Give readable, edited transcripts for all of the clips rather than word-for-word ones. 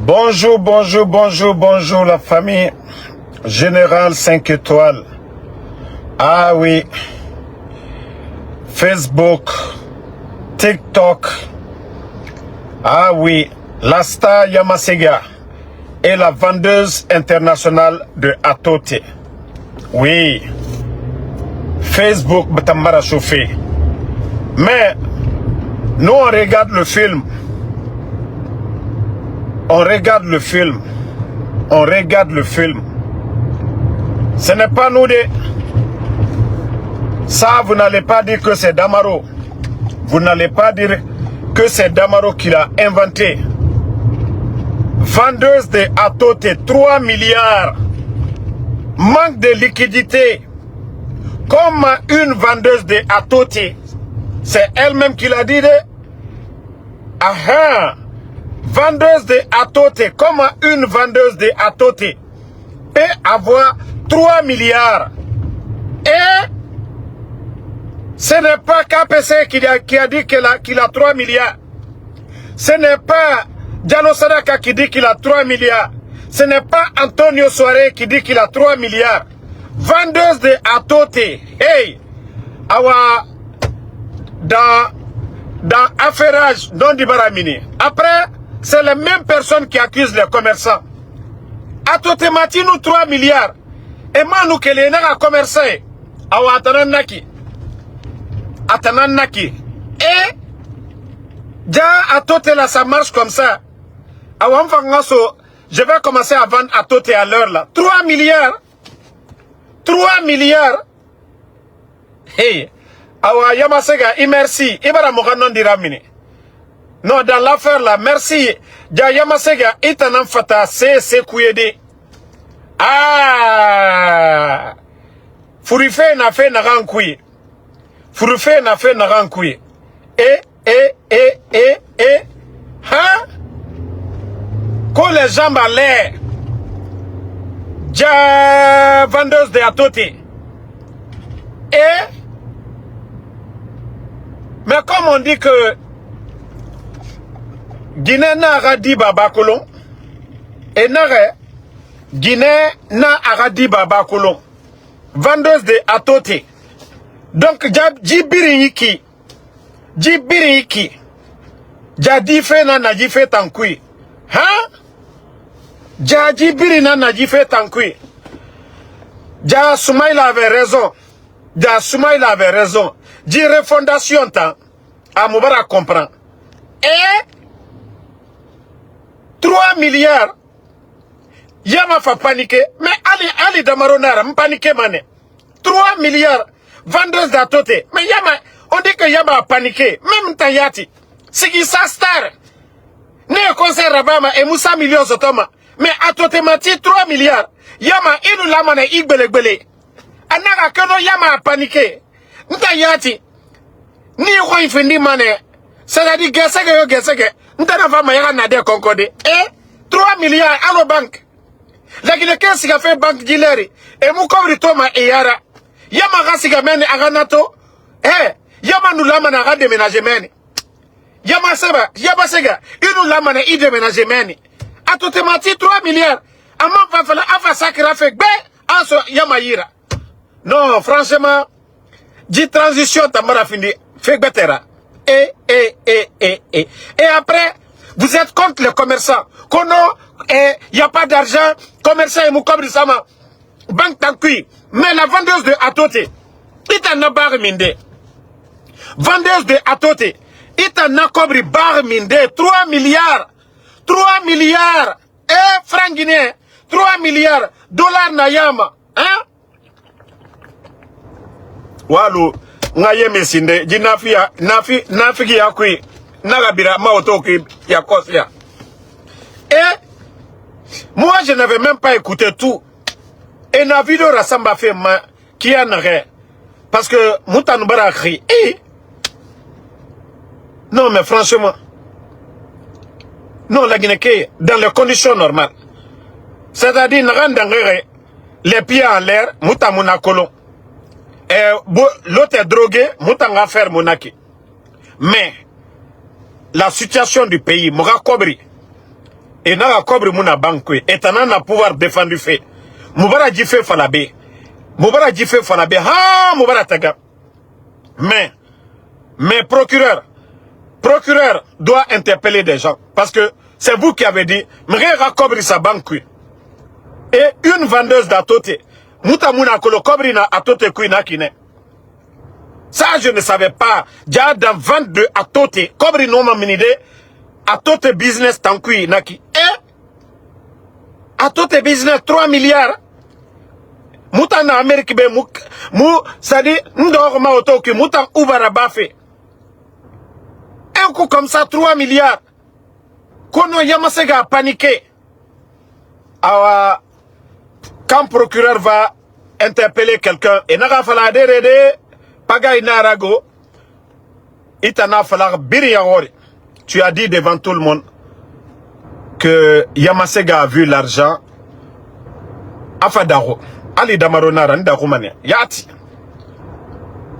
Bonjour, bonjour, bonjour, bonjour la famille. Général 5 étoiles. Ah oui. Facebook, TikTok. Ah oui. La star Yamasega est la vendeuse internationale de Atote. Oui. Facebook Batambara chauffé. Mais nous, on regarde le film. On regarde le film. On regarde le film. Ce n'est pas nous de. Ça, vous n'allez pas dire que c'est Damaro. Vous n'allez pas dire que c'est Damaro qui l'a inventé. Vendeuse de Atote, 3 milliards. Manque de liquidité. Comme une vendeuse de Atote. C'est elle-même qui l'a dit. De... Ah ah. Vendeuse de Atote, comment une vendeuse de Atote peut avoir 3 milliards? Et ce n'est pas KPC qui a dit qu'il a 3 milliards. Ce n'est pas Diallo Sadaka qui dit qu'il a 3 milliards. Ce n'est pas Antonio Soare qui dit qu'il a 3 milliards. Vendeuse de Atote. Hey! Awa, dans affairage non Baramini. Après, c'est les mêmes personnes qui accusent les commerçants. Atote matinu 3 milliards. Et manu kele na commerçant. Awa atanan naki. Atanan naki. Et ja Atote là, ça marche comme ça. Awa mfangaso, je vais commencer à vendre Atote à l'heure là. 3 milliards. 3 milliards. Hey. Awa Yamasega, i merci. Ibara moganon diramini. Non, dans l'affaire là, merci. Ja Yamasega, itanan fata se se kuyede. Ah! Furife na fe na kui. Furife na fe na kui. E, e, e, e, e. Hein? Ko les jambes à l'air. Ja vendeuse de Atote. Et, mais comme on dit que Guinée n'a dit Baba Kolon, et n'a Guinée n'a dit Baba Kolon, vendeuse de Atote. Donc, dji dji biriki, jadi fe na na fe tankui. Hein? Ja dji na na fe tankui. Ja Soumaïla avait raison. Ja Soumaïla avait raison. Dji refondation tan. A Moubarak comprend. Et 3 milliards. Yama fa paniquer. Mais Ali, Ali Damaro nara, paniquer mané. 3 milliards. Vendeuse d'Atote. Mais Yama, on dit que Yama a paniqué. Même Tayati. Sigi sa star. Ne conseil Rabama et Moussa millions sotoma. Mais Atote mati 3 milliards. Yama, inu lamane igbele gbele. Anaka kono Yama a paniqué. Ntayati. Ni ko ifindi mane. C'est-à-dire gesege yo gesege. Ntana fa mayaka na de konkode. Eh 3 milliards à la banque. La Guinée qu'est-ce qu'a fait banque gileri. Et mu kobri toma e yara. Yama ga siga meni aganato. Eh Yama nous lamana ga déménager meni. Yama seba, yama sega, inu lamana i déménager meni. Atote mati 3 milliards. Ama fa fala afa sakra fe gbe aso yama yira. Non, franchement, di transition tambara findi fe gbetera. Et, et, et, et, et. Et après, vous êtes contre les commerçants. Kono, il n'y a pas d'argent, commerçant et moukobri sama. Banque tankui. Mais la vendeuse de Atote, ita na bar minde. Vendeuse de Atote, ita na kobri bar minde. 3 milliards. 3 milliards. Eh, franc guinéen. 3 milliards. Dollars na yama. Hein? Walu, nga yeme sinde, ji nafi ya, nafi, nafi ya kui, naga bira ma oto ki ya kosia. Et, moi, je n'avais même pas écouté tout. Et na vidéo rassemble fait ma, qui a rien. Parce que, Moutanubara a crié. Eh! Non, mais franchement. Non, la Guinée, dans les conditions normales. C'est-à-dire, les pieds en l'air, Moutamuna kolon. Et l'autre est drogué, Moutanga faire monaki. Mais, la situation du pays, Moura Kobri, E naxa kɔbiri mu na banque e tana na pouvoir défendu fe. Mu bara ji fe fala be. Mu bara ji fe fala be. Ha, mu bara taga. Mais procureur doit interpeller des gens. Parce que c'est vous qui avez dit, Mre kɔbiri sa banque. Et une vendeuse d'atote, muta muna kolo kɔbiri na atote kui na kine. Ça, je ne savais pas. Déjà dans vente de atote, kɔbiri no ma minide, atote business tankui naki. Eh? Atote business 3 milliards. Muta na Amérique be mu, mu c'est-à-dire, ndor ma oto ki muta ubara bafe. Un coup comme ça, 3 milliards. Kono Yamasega a paniqué. Awa, quand procureur va interpeller quelqu'un, et n'a fala de pagay narago, itana fala biri. Tu as dit devant tout le monde que Yamasega a vu l'argent. Afadaro. Ali Damaro nara nda mane. Yati.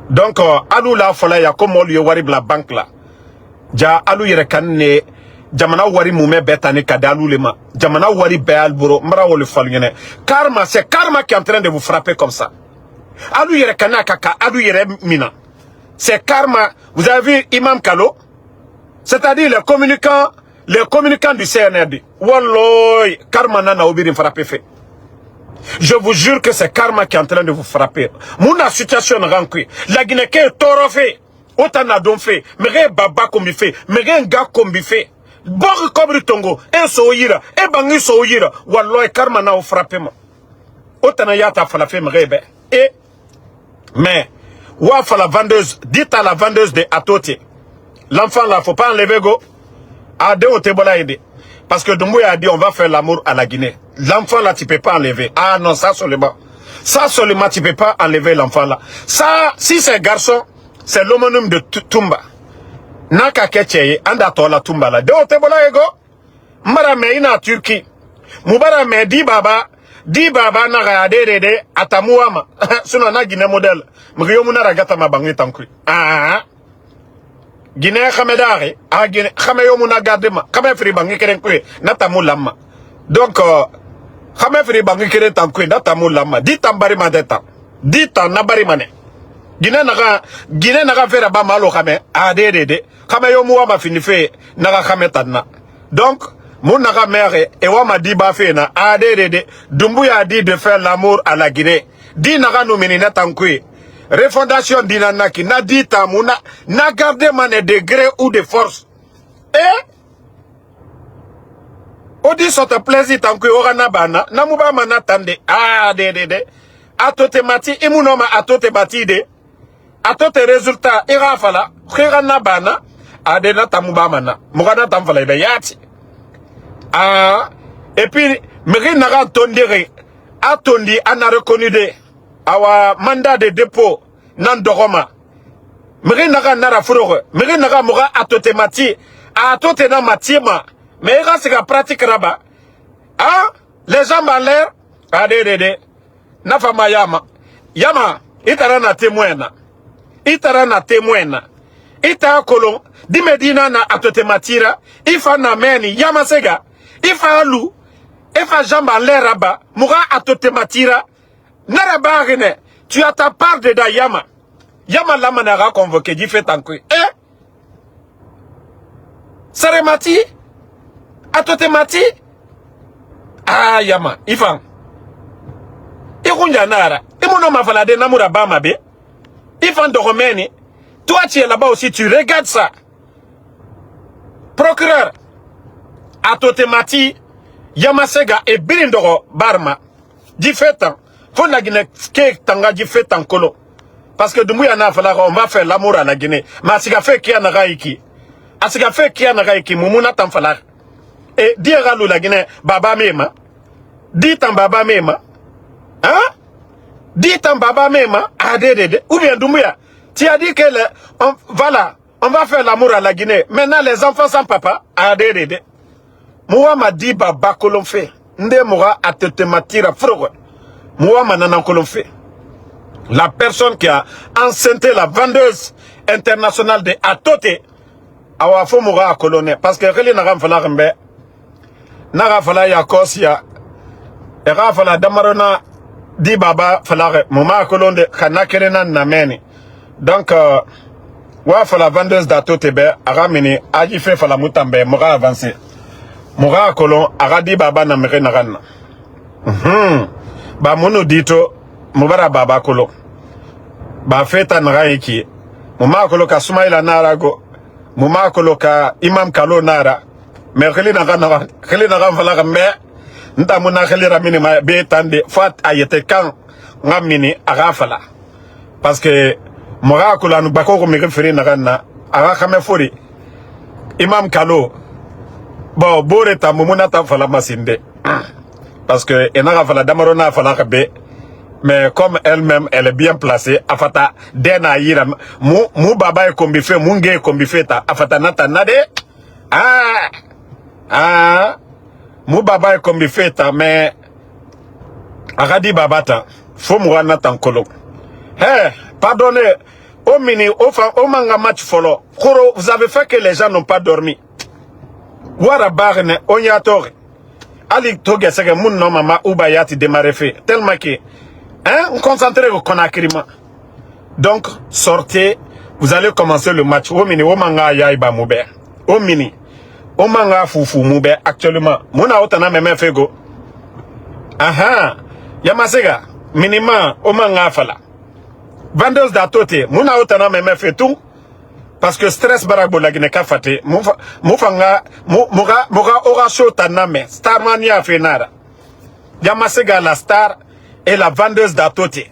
Donc, alu la fala ya comme olu ye wari bila banque la. Ja alu yɛrɛ kan ne jamana wari mumɛ bɛɛ ta ne ka di alu le ma. Jamana wari bɛɛ y'al bolo. N bara wole fɔ alu ɲɛnɛ. Karma, c'est karma qui est en train de vous frapper comme ça. Alu yɛrɛ kan n'a ka ka alu yɛrɛ mina. C'est karma. Vous avez vu Imam Kalo? C'est-à-dire les communicants du CNRD. Walloy, karma nana obirin frapper fait. Je vous jure que c'est karma qui est en train de vous frapper. Mon situation rankui. La Guinée qui est toro fait. Autant na don fait. Mais baba kombi fait. Mais nga kombi fait. Bor kobri tongo. En so yira. E bangi so yira. Walloy, karma na o frapper ma. Autant na yata fala fait mrebe. Et, mais, wa la vendeuse, dites à la vendeuse de Atote. L'enfant là, faut pas enlever go. A de o aider. Parce que Doumbouya a dit on va faire l'amour à la Guinée. L'enfant là, tu peux pas enlever. Ah non, ça seulement. Ça seulement, tu peux pas enlever l'enfant là. Ça, si c'est garçon, c'est l'homonyme de Tumba. Naka keche, anda tola Tumba la. De o ego. Mara me ina Turquie. Mubara me di baba, di baba na ga de de de atamuama. Sinon na Guinée modèle. Mriyo muna ragata mabangi tankui. Ah. Guinée xame dare, a Guinée xame yo muna garde ma, xame firi bangi keren kuy, natamu lamma. Donc xame firi bangi keren tankuy, natamu lamma. Di tambari ma deta. Di tan na bari mane. Guinée naga Guinée naga fera ba malo xame, a de de de. Xame yo muwa ma fini fe naga xame tanna. Donc mun naga mère e wa ma di ba fe na a de de de. Doumbouya a dit de faire l'amour à la Guinée. Di naga nu mini na tankuy. Refondation dinanaki na di tamu na na garder mané de gré ou de force. Eh? Odi sote plaisir tanku ora na bana na muba mana tande ah de de de atote mati imunoma atote bati de atote résultat ira fala khira na bana ade na tamu ba mana muga na tam fala be yati. Ah, et puis miri naga tondire atondi ana reconnu de awa mandat de dépôt nan dogoma miri naga nara furogo miri naga muga atote mati atote na mati ma mais ira sika pratique raba. Ah, les jambes en l'air, ade de de nafa ma yama yama itara na témoin na itara na témoin na ita kolon dimedina na atote matira ifa na meni yama sega ifa alu ifa jambe en l'air raba muga atote matira nara bagene. Tu as ta part dedans, yama. Yama lama n'a convoqué di fait tanku eh saremati atote mati. Ah, yama ifan ikunja nara imuno mafala de namura bama be ifan dogomeni. Toi, tu es là-bas aussi, tu regardes ça. Procureur atote mati yamasega e birin dogo barma di fait faut la Guinée ke tanga di fait kolo parce que Doumbouya na fala on va faire l'amour à la Guinée, mais asika fait ki na iki asika fait ki na iki mumuna tan fala e di la Guinée baba mema di tan baba mema hein di tan baba mema ADDD. Ou bien Doumbouya, tu as dit que le, on, voilà, on va faire l'amour à la Guinée, maintenant les enfants sans papa. ADDD moi m'a dit baba kolon fait nde moga atetematira frogo moi manana kolon fait. La personne qui a enceinté la vendeuse internationale de Atote awa fo moga a kolonne parce que xeli naxan falaxen be. Naga fala ya kosia. E ga fala damarona di baba fala muma kolonde kana kerena na meni. Donc wa fala vendeuse d'atote be aga mini aji fe fala mutambe moga avancer. Moga kolon aga di baba na mere na ganna. Ba munu dito mubara baba kolo. Ba feta na yiki. Muma kolo ka Sumaila nara go. Muma kolo ka Imam Kalo nara. Mais khili na ganna khili na gan fala me nta muna khili ramini ma be tande fat ayete kan ngamini aga fala. Parce que moga kolo anu bako ko mi firi na ganna aga khame fori. Imam Kalo bon bore ta mumuna ta fala masinde. Parce que enaga fala damarona fala be mais comme elle-même elle est bien placée afata dena yira mu mu baba e kombi fe mu nge kombi fe ta afata nata nade ah ah mu baba e kombi fe ta mais agadi baba ta fo mu wana tan kolo. Hey, pardonnez au mini au fa au manga match follow Koro, vous avez fait que les gens n'ont pas dormi. Wara barne onyatore ali toge sege mun no mama uba yati démarrer fait tellement que hein on concentré au Conakry. Donc sortez, vous allez commencer le match. Au mini au manga ya iba mube au mini au manga fufu mube actuellement muna otana meme fego aha yamasega minima au manga fala vendeuse d'atote muna otana meme fait tout parce que stress baragbo la Guinée ka fate mu fanga mu muga muga ora show taname star mania fenara Yamasega la star et la vendeuse d'atote.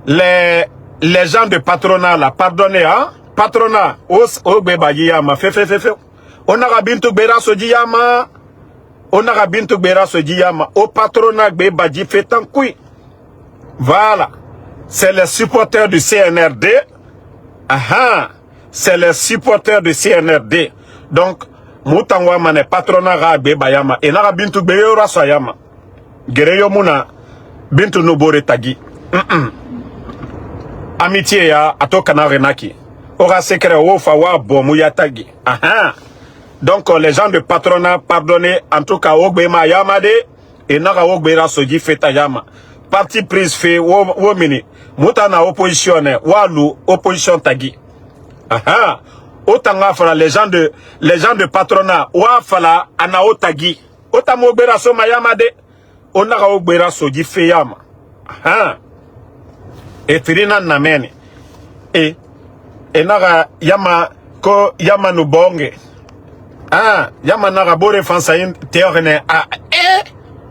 Les gens de patronat là, pardonnez hein, patronat os o yama fe fe fe fe on a bintu gbera soji yama on a bintu gbera soji yama au patronat gbeba ji fait tant kui. Voilà, c'est les supporters du CNRD. Aha, c'est les supporters du CNRD. Donc, mutangwa mane patronat ga be bayama et na bintu be yora soyama. Gereyo muna bintu no bore tagi. Amitié ya ato kana renaki. Ora secret wo fa wa bo mu ya tagi. Aha. Donc les gens de patronat, pardonnez, en tout cas ogbe ma yama de et na ogbe ra soji feta yama. Parti prise fait wo wo mini. Mutana opposition walu opposition tagi. Aha. Autant fala les gens de patronat wa fala ana otagi. Ota mo gbera so mayama de. Ona ka ogbera soji fe yama. Aha. E firina na meni. E enaga yama ko yama no bonge. Ah, yama naga bore fansa yin teorene ah eh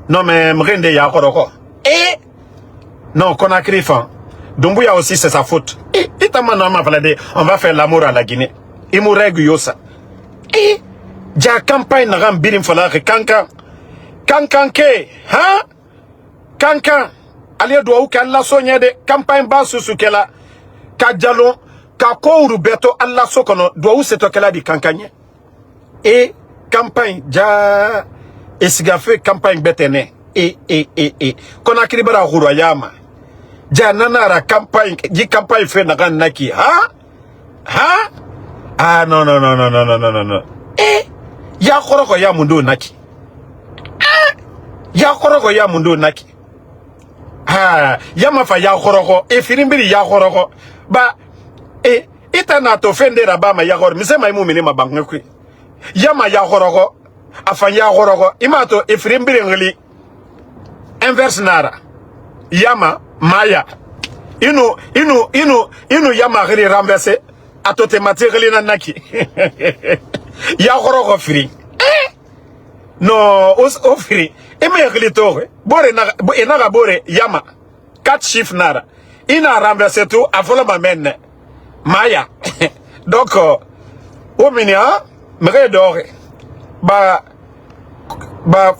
non mais mrende ya koroko. Eh non, Conakry fan. Doumbouya aussi, c'est sa faute. Et on va faire l'amour à la Guinée. Il yosa. Et ja campagne na birim fala kankan. Kankan ke, hein? Kankan. Ale doit ou Allah sonya de campagne ba susu kela ka jalon ka ko beto Allah so kono doit ou seto kela di kankanye. Et campagne ja esigafe campagne betene e Conakry bara yama. Ja nanara campagne ji campagne fe na kan naki ha ha ah non non non non non non non non eh ya koroko ya mundo naki eh ya koroko ya mundo naki ha ya mafa ya koroko e firimbiri ya koroko ba e ita na to fende raba ma ya kor misema imu mini mabange kwe ya ma ya koroko afa ya koroko imato e firimbiri ngli inverse nara yama maya inu inu inu inu yama gri renversé atote matériel na naki ya koroko firi eh no o firi e me gri tore bore na e na bore yama quatre chiffres nara ina renversé tout a folo ma menne maya. Donc o minia mere dore ba ba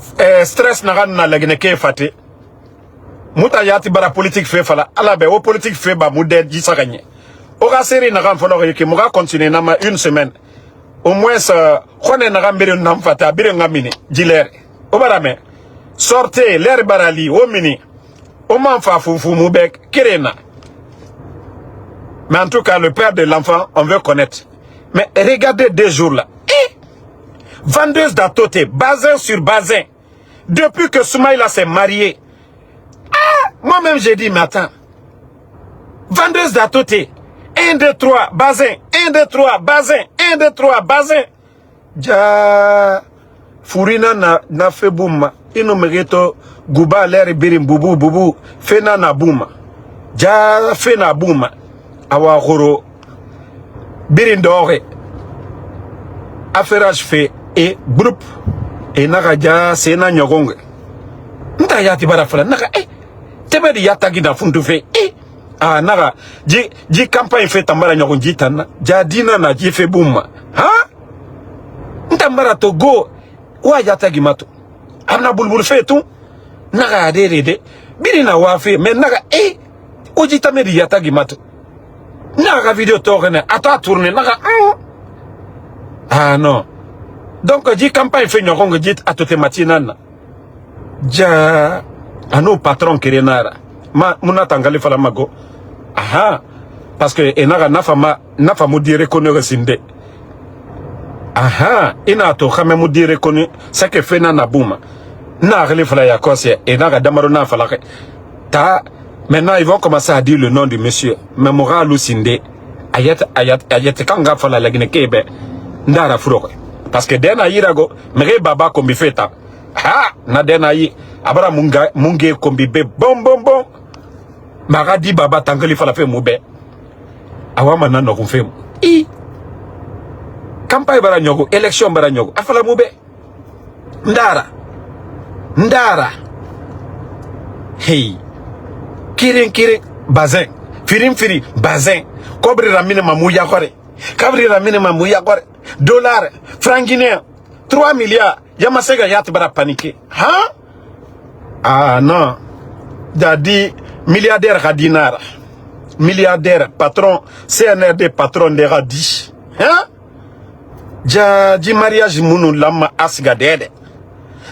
stress na na lagine ke fate muta yati bara politique fe fala ala be o politique fe ba mu de ji saganye o ga seri na kan folo ke mu ga continuer na ma une semaine au moins khone na kan bere nam fata bere ngamini jilere o bara me sortez l'air barali o mini o man fa fufu mu be kerena. Mais en tout cas, le père de l'enfant, on veut connaître. Mais regardez 2 jours là. Eh! Vendeuse d'atoté, bazin sur bazin. Depuis que Soumaïla s'est marié. Ah, moi-même j'ai dit, mais attends. Vendeuse d'atoté. 1, 2, 3, bazin. 1, 2, 3, bazin. 1, 2, 3, bazin. Ja. Furina na, na fe buma. Ino megeto guba leri birin bubu bubu. Fena na buma. Ja fe na buma. Awa goro. Birin dore. Affairage fait et groupe. E naga ja sena ɲɔgɔn nta yati bara fala naga eh tebe di yata gina funtu fe eh ah naga ji ji campagne fe tambara ɲɔgɔn ji tan ja dina na ji fe bumma ha nta mbara to go wa yata gimato amna bulbul fe tun naga adere de biri na wa fe mais naga eh o ji tame di yata gimato naga vidéo to ata tourner naga ah non. Donc ji campagne fe ɲɔgɔn ji atote matina ja ano patron kerenara ma muna tangali fala mago aha parce que enaga nafa ma nafa mu dire reconnu sinde aha ina to xame mu dire reconnu c'est que fena na buma na xeli fala ya kose enaga damaro na fala ta. Maintenant ils vont commencer à dire le nom du monsieur, mais moralu sinde ayat ayat ayat kanga fala la Guinée kebe ndara furo parce que dena yirago mere baba kombi feta ha na dena yi abara munga munge kombi be bon bon bon mara di baba tangeli fala fe mube awama na no fe i campagne bara nyogo élection bara nyogo afala mube ndara ndara hey kirin kirin bazin firin firi bazin kobri ramine mamuya kore kabri ramine mamuya kore dollar franc guinéen 3 milliards yamasega yati bara paniquer. Hein? Ah non, jadi milliardaire ka dinar milliardaire patron CNRD patron de di hein ja ji mariage munu lamma asga dede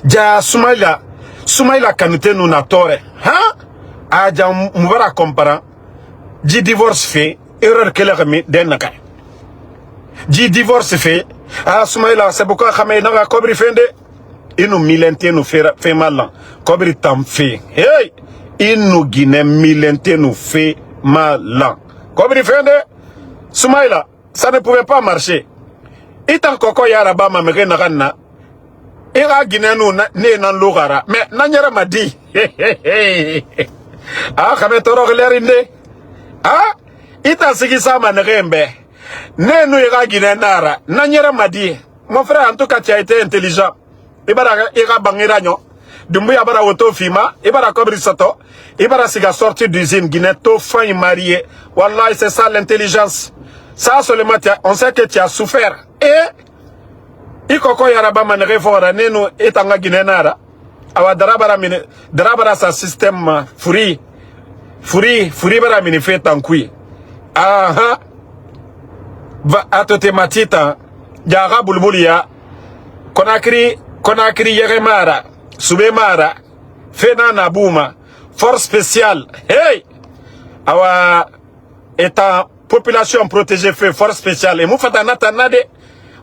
ja Soumaïla Soumaïla Kanute nu na tore hein a ja mubara comparan ji divorce fait erreur kele mi den na kay ji divorce fait. Ah Soumaïla, c'est pourquoi xame naga kobri fende inu milente nu fe malan kobri tam fe hey inu Guinée milente nu fe malan kobri fende. Soumaïla, ça ne pouvait pas marcher. Itan koko yara ba ma mege naga na ira Guinée nu ne nan lugara mais na nyara ma di ah xame toro lerinde ah ita sigi sama ngembe ne nu ira Guinée nara na nyara ma di. Mon frère, en tout cas tu as été intelligent. Ibara ira bangira nyo Dumbuya bara woto fima ibara kobri soto ibara siga sortir d'usine Guinée to fin marié. Wallahi, c'est ça l'intelligence. Ça seulement on sait que tu as souffert et ikoko yaraba manere fora nenu etanga Guinée nara awa darabara mine darabara sa système furi furi furi bara mine fait tankui aha va atote matita jaga bulbulia Conakry Conakry Yeremara Subemara Fena Nabuma force spéciale hey awa état population protégée fait force spéciale et mufata nata nade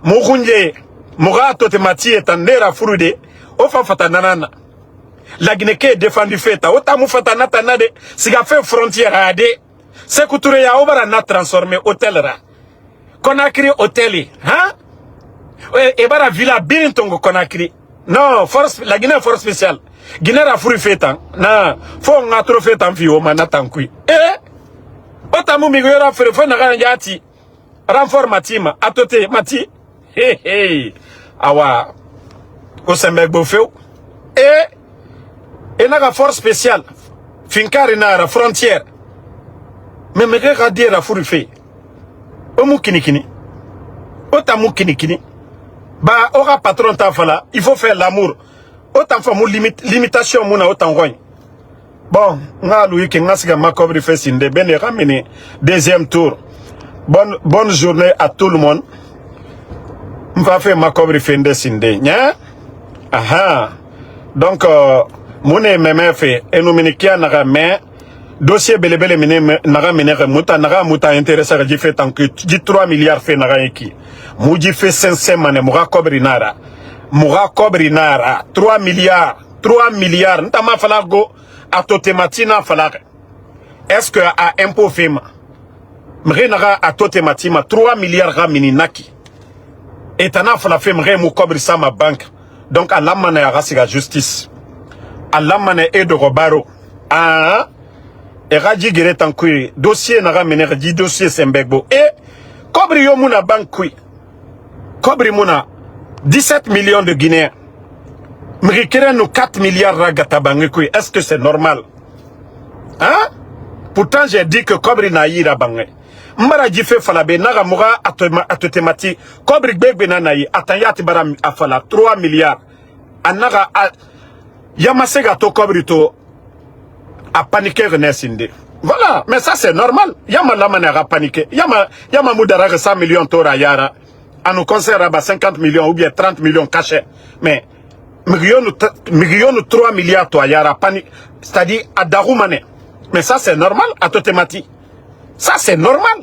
mukunje muga atote mati eta nera furude o fa fata nanana la Guinée qui est défendu fait ta mufata nata nade siga fait frontière ade Sékou Touré ya obara na transformé hôtel ra Conakry hôtel hein e bara villa bin tongo Conakry non force la Guinée force spéciale Guinée ra furu fait na fo nga tro fait tan fi o ma na tankui eh otamu mi yora fere fo na ga njati renfort matima atote mati hey hey awa o sembe gbo few e e naga force spéciale finkari nara frontière mais me ka dira furu fe o mu kinikini o ta mu kinikini ba o ka patron ta fala il faut faire l'amour o ta fa mu limitation mu na o tan goñ bon nga lu yike nga siga makobri fe sinde bene ramini deuxième tour. Bonne bonne journée à tout le monde. Mfa fe makobri fe nde sinde nya aha donc mune meme fe enu mini kia naga mais dossier belebele mine naga mine muta naga muta intéressé ga ji fe tant que ji 3 milliards fe naga yiki mu ji fe 500 mane mu ga kobri nara. Muga kobri nara 3 milliards, 3 milliards. Ntama fala go atotemati na fala. Est-ce que a impôt fema? Mre naga atotemati ma 3 milliards ga mini naki. Et tana fala fe mre mu kobri sama banque. Donc alamana ya rasiga justice. Alamana e de baro. Ah, e raji gere tankui dossier naga mene di dossier sembegbo. E kobri yo muna banque kui. Kobri muna 17 millions de Guinéens. Mrikere nous 4 milliards ragata. Est-ce que c'est normal? Hein? Pourtant, j'ai dit que kobri na yira bangé. Mbara jife falabe naga muga atotemati kobri gbegbe na nayi atanyati bara afala 3 milliards anaga yamasega to kobri to a paniqué renesinde. Voilà, mais ça, c'est normal. Yama lama n'a paniqué. Yama yama mudara 100 millions tora yara. À nous conseiller à 50 millions ou bien 30 millions cachés. Mais millions millions 3 milliards to yara panique, c'est-à-dire à Daroumane. Mais ça, c'est normal à Totemati. Ça, c'est normal.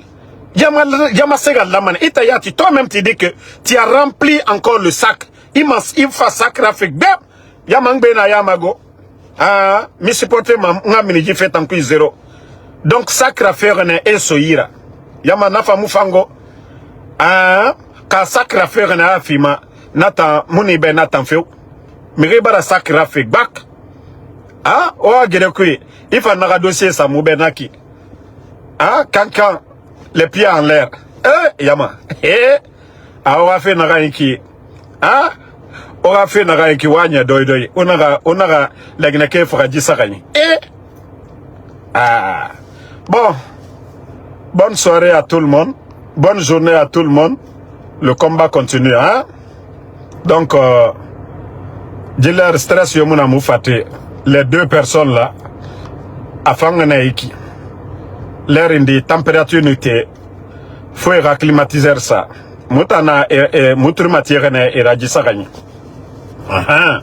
Yama yama sega lamane. Itayati, toi-même, tu dis que tu as rempli encore le sac. Il fa sac rafik. Bem. Yama ngbena yamago. Ah, mi supporter ma nga miniji fait en zéro. Donc sac rafik ne esoyira. Yama nafa mufango. Ah, ka sac rafik ne afima. Nata muni be natan few. Mire bara sac rafik bak. Ah, o agere kui. Ifa naga dossier sa moubenaki. Ah, kankan, les pieds en l'air. Eh, yama. Eh, ah, on va faire naga inki. Ah, on va faire naga inki wanya doi doi. On a la gnake fera disagani. Eh, ah. Bon, bonne soirée à tout le monde. Bonne journée à tout le monde. Le combat continue, hein. Donc, dealer stress yomuna moufate. Les deux personnes là, afangana iki. L'air indi température nute faut climatiseur ça. Mutana e e mutul matière ne e rajisa gagné. Ah,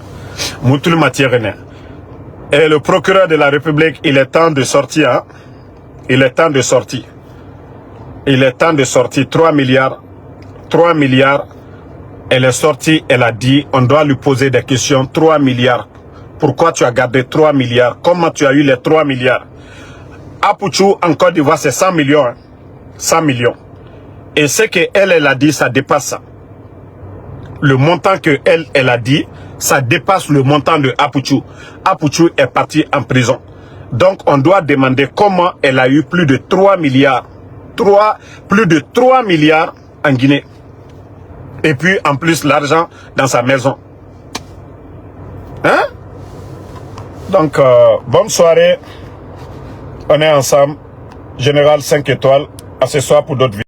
mutul matière ne. Et le procureur de la République, il est temps de sortir, hein? Il est temps de sortir. Il est temps de sortir. 3 milliards. 3 milliards. Elle est sortie, elle a dit, on doit lui poser des questions. 3 milliards. Pourquoi tu as gardé 3 milliards? Comment tu as eu les 3 milliards? Apuchou, en Côte d'Ivoire, c'est 100 millions, hein. 100 millions. Et ce qu'elle, elle a dit, ça dépasse ça. Le montant que elle, elle a dit, ça dépasse le montant de Apuchou. Apuchou est parti en prison. Donc, on doit demander comment elle a eu plus de 3 milliards. 3, plus de 3 milliards en Guinée. Et puis, en plus, l'argent dans sa maison. Hein? Donc, bonne soirée. On est ensemble. Général 5 étoiles. À ce soir pour d'autres vidéos.